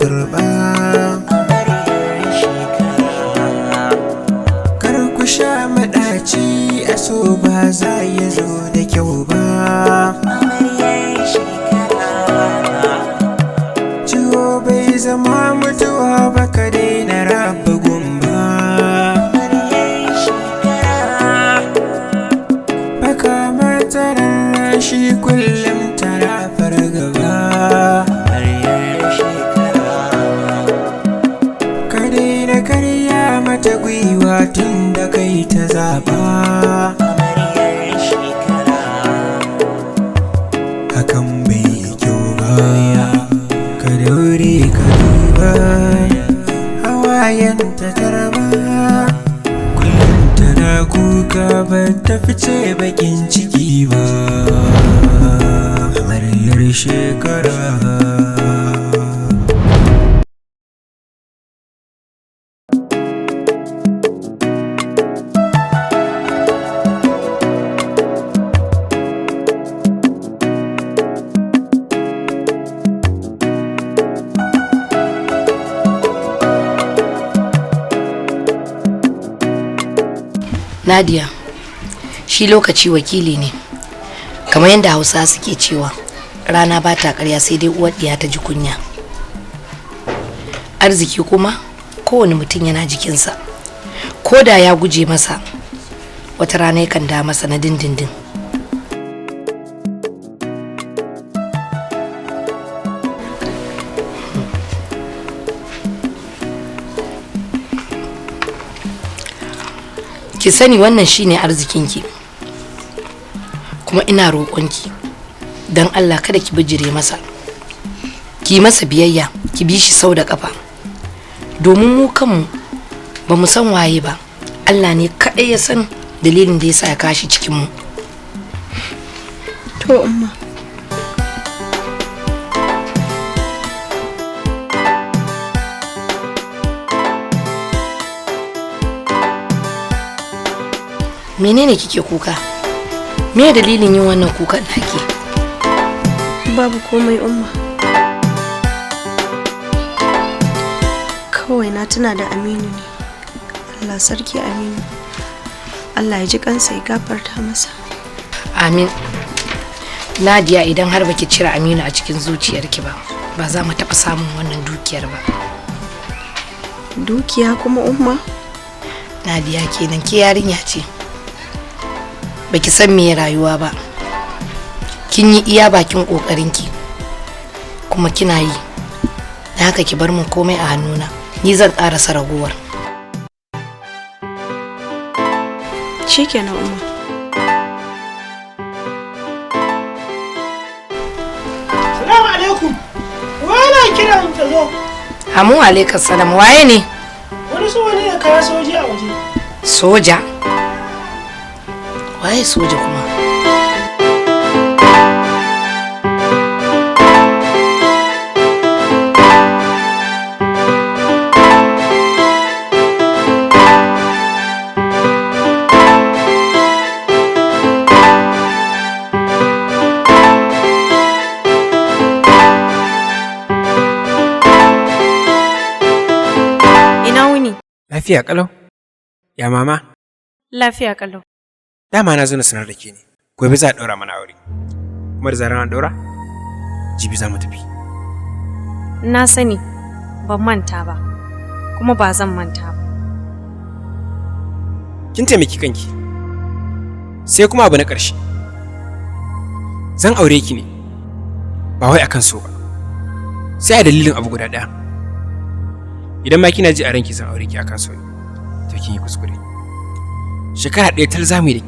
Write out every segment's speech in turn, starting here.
kurba. Kar ku sha maɗaci, a so ba za ya zo da kyau ba. Ciwo bai zama mutuwa ba, ka daina raba gumba. Baka mata rarrashi kullum tana fargaba. Ka daina karya mata gwiwa tun da kai ta zaba. Hakan bai yi kyau ba, ka daure ka duba hawayen ta tarba. Kullum tana kuka ba ta fice bakin ciki ba. Amaryar shekara. Nadia, shi lokaci wakili ne. Kamar yadda Hausa suke cewa, rana ba ta karya sai dai uwar ɗiya ta ji kunya. Arziki kuma kowane mutum yana jikinsa. Ko da ya guje masa, wata rana yakan da masa na dindindin. Ki sani wannan shine arzikinki. Kuma ina roƙonki, don Allah kada ki bijire masa. Ki masa biyayya, ki bi shi sau da ƙafa. Domin mu kanmu ba mu san waye ba, Allah ne kaɗai ya san dalilin da ya sa ya kashi cikinmu. To umma. Menene kike kuka? Me dalilin yin wannan kukan naki? Babu komai umma. Kawai na tuna da Aminu ne. Allah sarki Aminu. Allah ya ji kansa ya gafarta masa. Amin. Nadia, idan har baki cire Aminu a cikin zuciyarki ba, ba za mu taɓa samun wannan dukiyar ba. Dukiya kuma umma? Nadia kenan, ke yarinya ce. Baki san me rayuwa ba. Kin yi iya bakin kokarinki kuma kina yi. Da haka ki bar min komai a hannuna. Ni zan karasa ragowar. Shikenan umma. Salamu alaikum. Wani kiran ta zo. Amu alaikum salam. Waye ne? Wani so ne kaya soji a waje. Soja? Waye soja kuma? Ina wuni? Lafiya kalau. Ya mama? Lafiya kalau. Dama na zo na sanar da ke ne. Gobe za a ɗaura mana aure. Kuma da zarar an ɗaura, jibi za mu tafi. Na sani, ban manta ba, kuma ba zan manta ba. Kin taimaki kanki. Sai kuma abu na ƙarshe. Zan aure ki ne, ba wai akan so ba. Sai a dalilin abu guda ɗaya. Idan ma kina ji a ranki zan aure ki akan so ne, to kin yi kuskure. Shekara ɗaya tal za mu yi da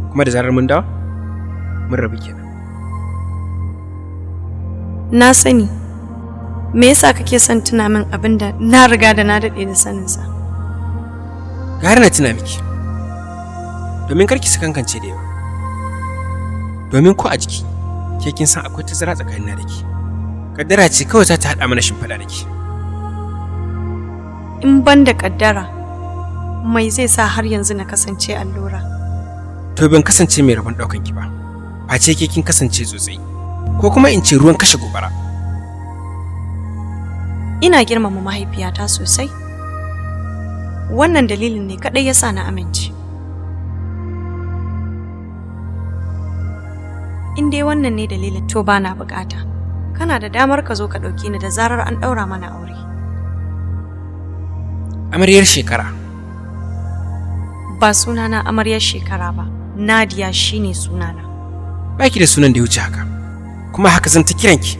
kuma da zarar mun dawo, mun rabu kenan. Na sani. Me yasa kake son tuna min abin da na riga da na daɗe da saninsa? Gara na tuna miki. Domin kar ki sakankance da yawa. Domin ko a jiki, ke kin san akwai tazara tsakanina da ke. Kaddara ce kawai za ta haɗa mana shimfiɗa da ke. In ban da kaddara, mai zai sa har yanzu na kasance allura? To ban kasance mai rabon ɗaukan ki ba. Face ke kin kasance tsotsai. Ko kuma in ce ruwan kashe gobara. Ina girmama mahaifiyata sosai. Wannan dalilin ne kaɗai ya sa na amince. In dai wannan ne dalilin, to ba na bukata. Kana da damar ka zo ka ɗauke ni da zarar an ɗaura mana aure. Amaryar shekara. Ba sunana amaryar shekara ba, Nadia shine sunana. Baki da sunan da ya wuce haka. Kuma haka zan ta kiranki.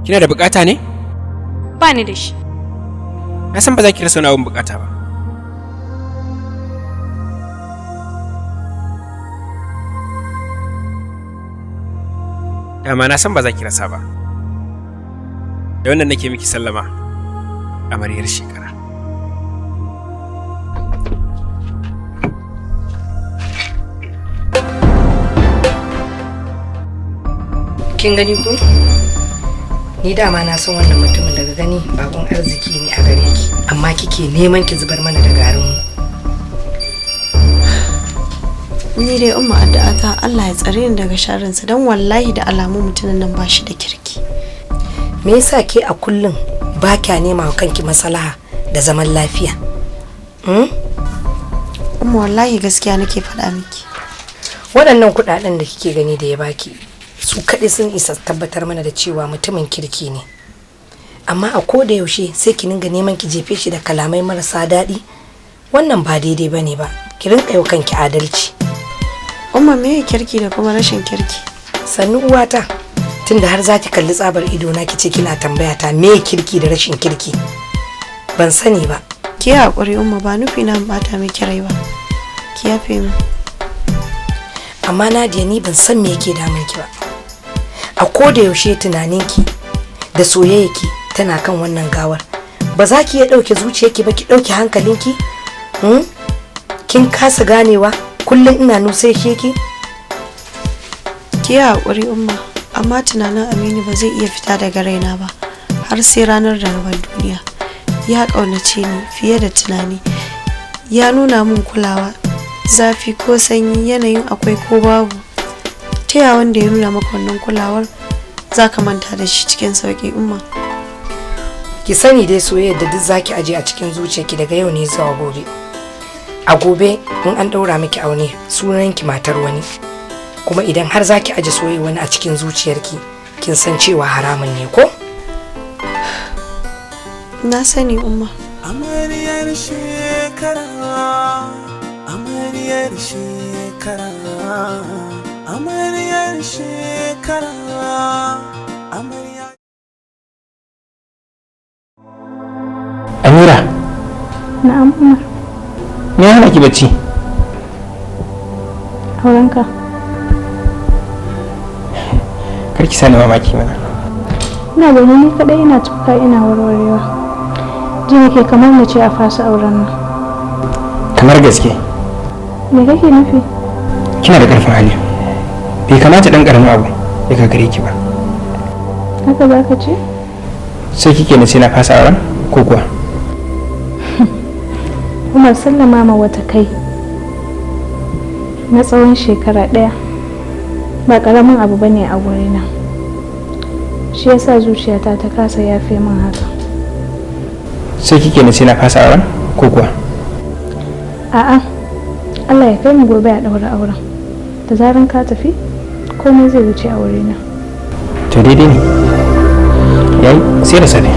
Kina da bukata ne? Ba ni da shi. Na san ba za ki rasa wani abin bukata ba. Dama na san ba za ki rasa ba. Da wannan nake miki sallama, amaryar shekara. Kin gani ko? Ni dama na san wannan mutumin daga gani bakon arziki ne a gare ki, amma kike neman ki zubar mana da garin mu. Ni dai umma addu'a ta Allah ya tsare ni daga sharrinsa, don wallahi da alamu mutumin nan ba shi da kirki. Me yasa ke a kullum ba kya nema wa kanki maslaha da zaman lafiya? Umma, wallahi gaskiya nake faɗa miki. Waɗannan kuɗaɗen da kike gani da ya baki, su kaɗai sun isa tabbatar mana da cewa mutumin kirki ne. Amma a ko da yaushe sai ki ninga neman ki jefe shi da kalamai marasa daɗi. Wannan ba daidai bane ba. Ki rinka yau kanki adalci. Umma, me ya kirki da kuma rashin kirki? Sannu uwata, tunda har za ki kalli tsabar ido na kice kina tambaya ta me kirki da rashin kirki. Ban sani ba. Ki haƙuri umma, ba nufi na bata miki rai ba. Ki yafe mu. Amma Nadia, ni ban san me yake damun ki ba. A ko da yaushe tunaninki da soyayyaki tana kan wannan gawar. Ba za ki iya ɗauke zuciyarki ba, ki ɗauke hankalinki? Kin kasa ganewa, kullum ina nusai ki. Ki haƙuri umma, amma tunanin Aminu ba zai iya fita daga raina ba har sai ranar da na bar duniya. Ya ƙaunace ni fiye da tunani. Ya nuna min kulawa, zafi ko sanyi, yanayin akwai ko babu. Ta ya wanda ya nuna maka wannan kulawar za ka manta da shi cikin sauƙi, umma? Ki sani dai soyayyar da duk zaki aje a cikin zuciyarki daga yau ne zuwa gobe. A gobe in an ɗaura miki aure, sunanki matar wani. Kuma idan har zaki aje soyayyar wani a cikin zuciyarki, kin san cewa haramun ne ko? Na sani umma. Amaryar shekara, amaryar shekara, amaryar shekara, amarya. Amira. Na'am Umar. Me ya hana ki bacci? Aurenka. Kar ki sani mamaki mana. Ina zaune ni kaɗai ina tufka ina warwarewa. Ji nake kamar na ce a fasa auren nan. Kamar gaske. Me kake nufi? Kina da ƙarfin hali. Bai kamata ɗan ƙaramin abu ya gagare ki ba. Haka za ka ce? Sai kike na ce na fasa auren ko kuwa? Umar, sallama ma wata kai na tsawon shekara ɗaya ba ƙaramin abu bane a wurina. Shi yasa zuciyata ta kasa yafe min haka. Sai kike na ce na fasa auren ko kuwa? A'a, Allah ya kai mu gobe a ɗaura auren. Da zaran ka tafi, komai zai wuce a wurina. To daidai ne. Yayi, sai da safe.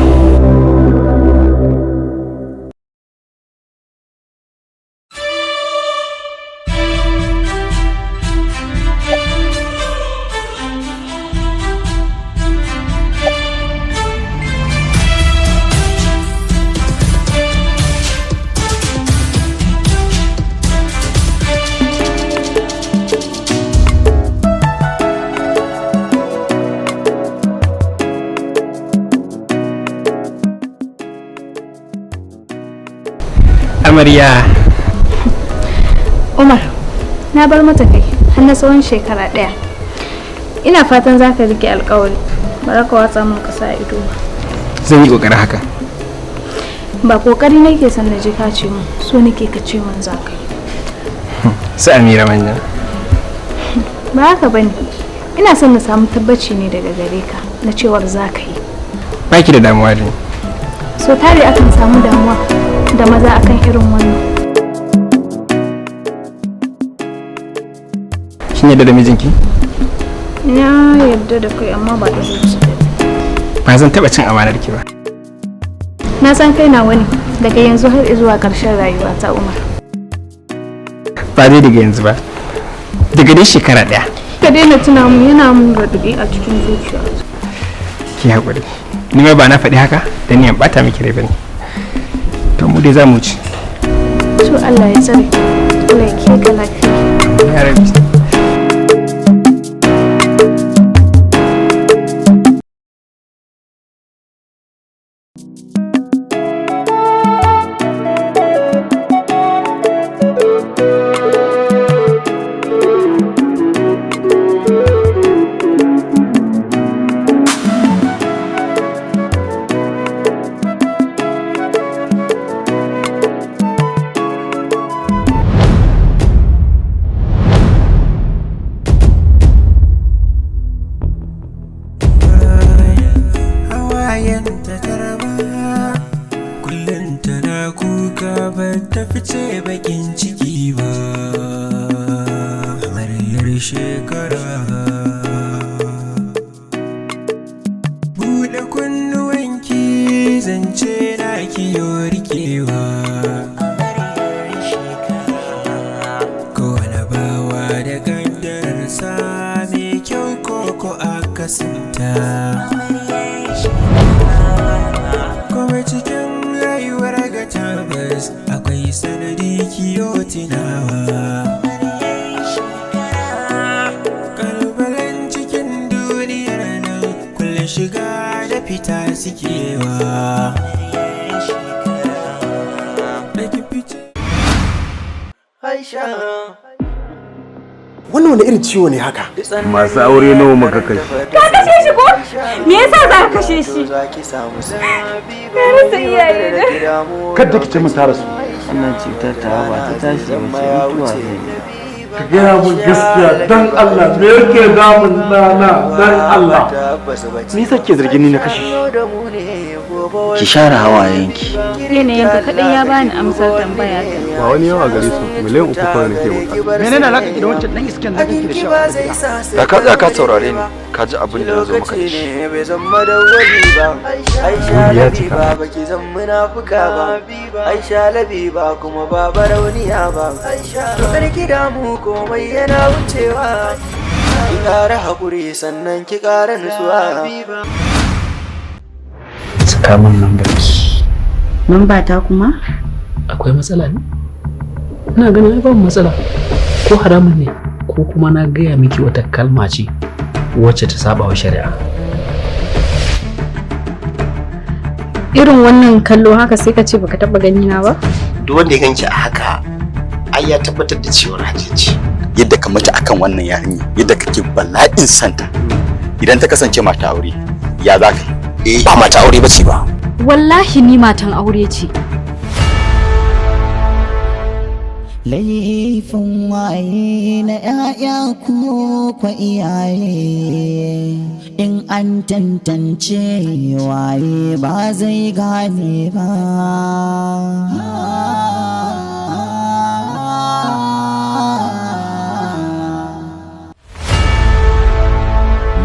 Amarya. Umar, na bar mata kai har na tsawon shekara ɗaya. Ina fatan za ka rike alkawari, ba za ka watsa min ƙasa a ido ba. Zan yi ƙoƙarin haka. Ba ƙoƙari nake son na ji ka ce min, so nake ka ce min za ka yi. Su Amira manya. Ba haka ba ne, ina son na samu tabbaci ne daga gare ka na cewar za ka yi. Ba ki da damuwa da ni. So tare akan samu damuwa da maza akan irin wannan. Kin yarda da mijinki? Na yarda da kai amma ba da zuciya. Ba zan taɓa cin amanar ki ba. Na san kai nawa ne daga yanzu har zuwa ƙarshen rayuwa ta Umar. Ba dai daga yanzu ba. Daga dai shekara ɗaya. Ka daina tuna mu yana mun raɗaɗi a cikin zuciya. Ki haƙuri. Ni ma ba na faɗi haka da niyan ɓata miki rai bane. To mu dai za mu ci. To Allah ya tsare. Allah ya kiyaye ka lafiya. Ya rabbi. Hawayenta tarba kullum tana kuka ba ta fice bakin ciki ba amaryar shekara. Buɗe kunnuwanki zance na kiyo rikewa. Kowane bawa da kaddararsa mai kyau ko ko akasinta. Kuma cikin rayuwar ga tabbas akwai sanadi kiyo tunawa. Kalubalen cikin duniyar nan kullum shiga da fita sukewa. Da ki fice. Wannan wani irin ciwo ne haka? Masu aure nawa muka kashe? Ka kashe shi ko? Me yasa za ka kashe shi? Na rasa iyaye na. Kadda ki ce min ta rasu. Wannan cutar ta ba ta tashi ba ce, mutuwa zai yi. Ka gaya mun gaskiya dan Allah, me yake damun nana dan Allah? Me yasa ke zargin ni na kashe shi? Ki share hawayenki. Yanayin ka kaɗai ya bani amsar tambaya ta. Ba wani yawa gare su, miliyan 3 kawai nake bukata. Menene alaka ki da wancan dan iskan da kake da shi a gida? Da ka tsaya ka saurare ni, ka ji abin da na zo maka da shi. Buri ya cika. Aisha Labiba kuma ba barauniya ba. To karki damu komai yana wucewa. Ki ƙara haƙuri sannan ki ƙara nutsuwa. Saka min lambar ki. Lamba ta kuma? Akwai matsala ne? Ina ganin ai babu matsala. Ko haramun ne ko kuma na gaya miki wata kalma ce wacce ta saba wa shari'a. Irin wannan kallo haka sai ka ce baka taba gani na ba? Duk wanda ya ganki a haka ai ya tabbatar da cewar Hajiya ce. Yadda ka mutu akan wannan yarinya, yadda kake bala'in santa. Idan ta kasance mata aure, ya za ka yi? Ba mata aure bace ba. Wallahi ni matan aure ce. Laifin waye na ‘ya'ya ko kwa iyaye, in an tantance waye ba zai gane ba.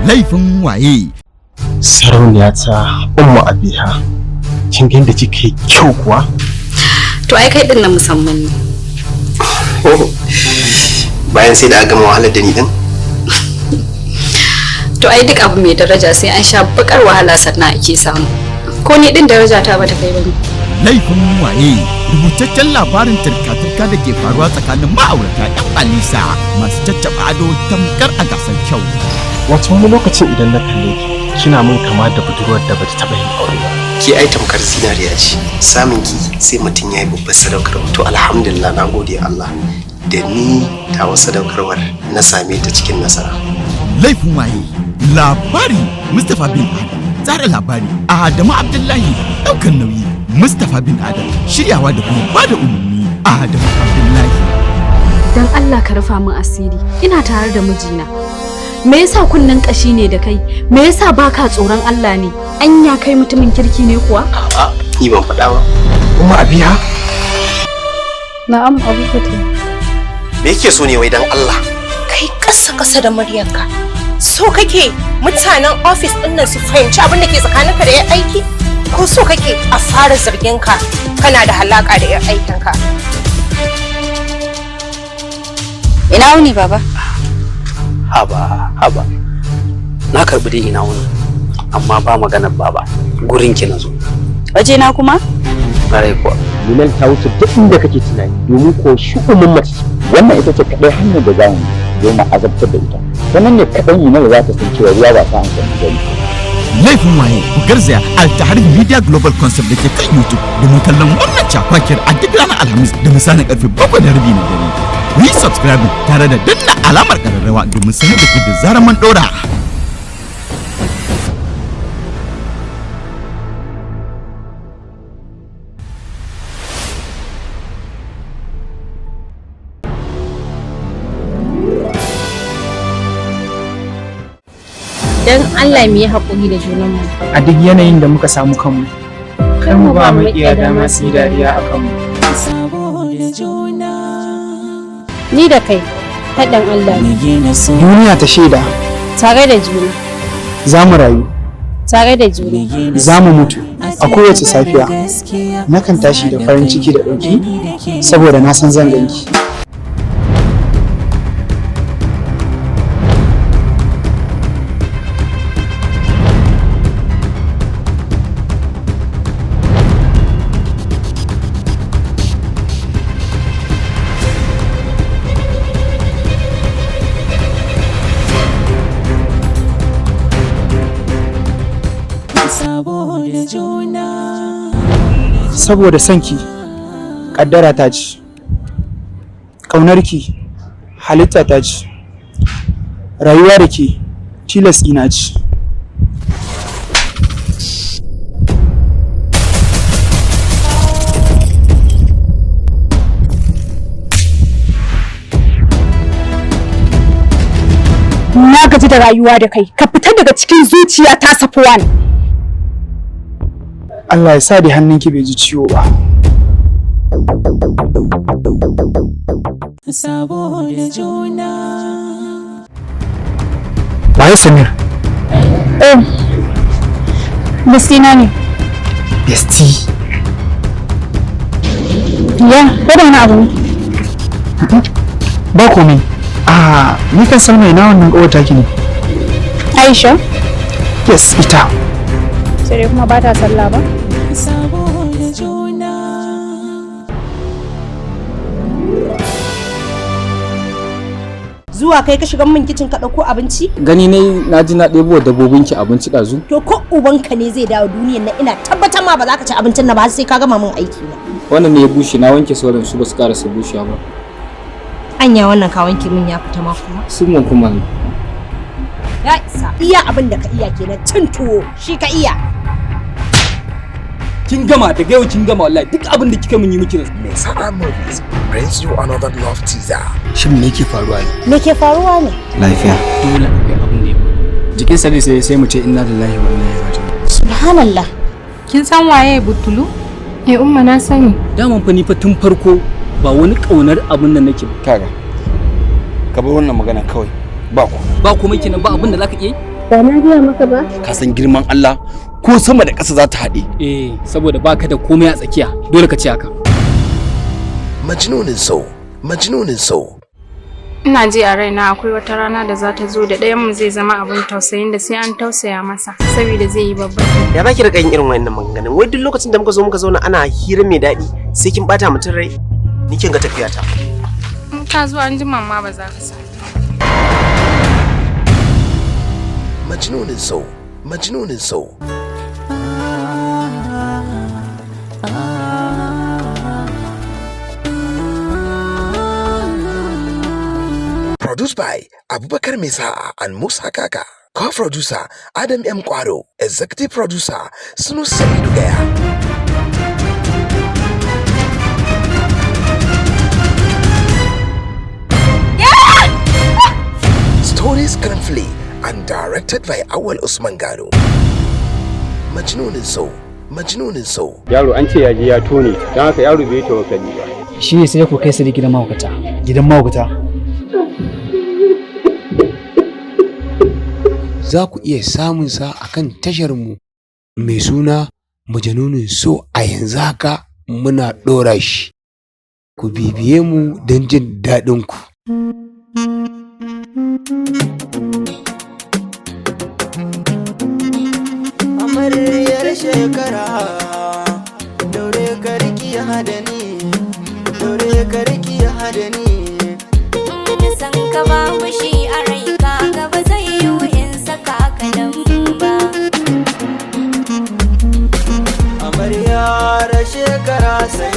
Laifin waye. Sarauniya ta Ummu Abiha. Kin ga yadda kika yi kyau kuwa? To ai kai din na musamman ne. Bayan sai da aka gama wahalar da ni din. To ai duk abu mai daraja sai an sha bakar wahala sannan ake samu. Ko ni din daraja ta bata kai bane. Laifin waye. Rubutaccen labarin turka-turka da ke faruwa tsakanin ma'aurata 'yan alisa masu caccaba ado tamkar a gasar kyau. Wato wani lokacin idan na kalle ki kina mun kama da budurwar da bata taɓa yin aure ba. Ki ai tamkar zinariya ce. Samun ki sai mutum ya yi babbar sadaukarwa. To alhamdulillah na gode Allah da ni tawa sadaukarwar na same ta cikin nasara. Laifin waye. Labari Mustapha bin Adam. Tsara labari Adamu Abdullahi. Ɗaukar nauyi Mustapha bin Adam. Shiryawa da kuma bada umarni Adamu Abdullahi. Dan Allah ka rufa min asiri. Ina tare da mijina. Me yasa kunnen kashi ne da kai? Me yasa baka tsoron Allah ne? Anya kai mutumin kirki ne kuwa? A'a, ni ban faɗa ba. Umma Abiha? Na'am, Abu Fati. Me yake so ne wai dan Allah? Kai kasa kasa da muryarka. So kake mutanen ofis ɗin nan su fahimci abin da ke tsakaninka da 'yan aiki? Ko so kake a fara zargin ka kana da halaka da 'yan aikinka? Ina wuni, baba? Haba, haba. Na karbi dai ina wuni. Amma ba maganar baba. Gurin ki na zo. Waje na kuma? Ƙwarai kuwa. Minal ta wuce duk inda kake tunani, domin ko shu'umin mace ce. Wannan ita ce kaɗai hanyar da za mu zo mu azabtar da ita. Sannan ne kaɗai Minal za ta san cewa ruwa ba ta hankali gani. Laifin Waye? Ku garzaya Altahar Media Global Concept da ke kan YouTube domin kallon wannan cakwakiyar a duk ranar Alhamis da misalin karfe 7:30 na dare. Ku yi subscribing tare da danna alamar kararrawa domin sanar da ku da zarar mun ɗora. Dan Allah mu yi haƙuri da junanmu. A duk yanayin da muka samu kanmu, kar mu ba maƙiya dama su yi dariya a kanmu. Ni da kai haɗin Allah ne. Duniya ta shaida. Tare da juna. Za mu rayu. Tare da juna. Za mu mutu. A kowace safiya nakan tashi da farin ciki da ɗauki saboda na san zan ganki. Saboda sanki kaddara ta ce, ƙaunarki halitta ta ce, rayuwa da ke tilas ina ce. Na gaji da rayuwa da kai, ka fita daga cikin zuciya ta, Safuwan. Allah ya sa da hannunki bai ji ciwo ba. Sabo da juna. Waye Samir? Oh, bestie ne. Bestie? Ya, ko da wani abu ne? Ba komai. Ah, ni kan san mai na wannan kawar taki ne. Aisha? Yes, ita. Sai dai kuma ba ta sallah ba. Sabo da juna. Zuwa kai ka shiga min kicin ka ɗauko abinci? Gani ne na ji na ɗebo wa dabbobinki abinci ɗazu. To ko ubanka ne zai dawo duniyar nan, ina tabbatar ma ba za ka ci abincin na ba har sai ka gama min aiki na. Wannan ne ya bushe, na wanke sauran su ba su karasa bushewa ba. Anya wannan ka wanke min ya fita ma kuma? Sun mun kuma ne. Ya isa, iya abin da ka iya kenan, cin tuwo shi ka iya. Kin gama, daga yau kin gama wallahi, duk abin da kika mun yi miki. Mesara Movies brings you another love teaser. Shin me yake faruwa ne? Me ke faruwa ne? Lafiya. Dole akwai abin da ya faru. Jikin sa ne sai mu ce inna lillahi wa inna ilaihi raji'un. Subhanallah. Kin san waye Butulu? Eh umma, na sani. Daman fa ni fa tun farko ba wani kaunar abin nan nake ba. Kaga. Ka bar wannan magana kawai. Ba ku. Ba komai kenan, ba abin da zaka iya yi? Ba na gaya maka ba. Ka san girman Allah ko sama da ƙasa za ta haɗe. Eh, saboda baka da komai a tsakiya, dole ka ce haka. Majnunin So, Majnunin So. Ina ji a raina akwai wata rana da za ta zo da ɗayan mu zai zama abin tausayin da sai an tausaya masa saboda zai yi babban. Ya za ki riƙa yin irin wannan maganganun? Wai duk lokacin da muka zo muka zauna ana hira mai daɗi sai kin ɓata mutum rai. Ni kin ga tafiya ta. In ka zo an jima ma ba za ka sa. Majnunin So, Majnunin So. Produced by Abubakar Mesa and Musa Kaka. Co-producer Adam M. Kwaro. Executive producer Sunu Saidu Gaya. Story, Screenplay and directed by Awal Usman Gado. Majnunin So, Majnunin So. Yaro an ce ya je ya tone, don haka yaro bai yi tawakkali ba. Shi ne sai ku kai su da gidan mahaukata. Gidan mahaukata? Za ku iya samun sa a kan tasharmu mai suna Majanunin So. A yanzu haka muna ɗora shi. Ku bibiye mu don jin daɗin ku. Amaryar shekara, daure karki hada ni, daure karki hada ni. San ka babu shi a rai, ka gaba zai yiwu in saka ka nan ba. Amaryar shekara, san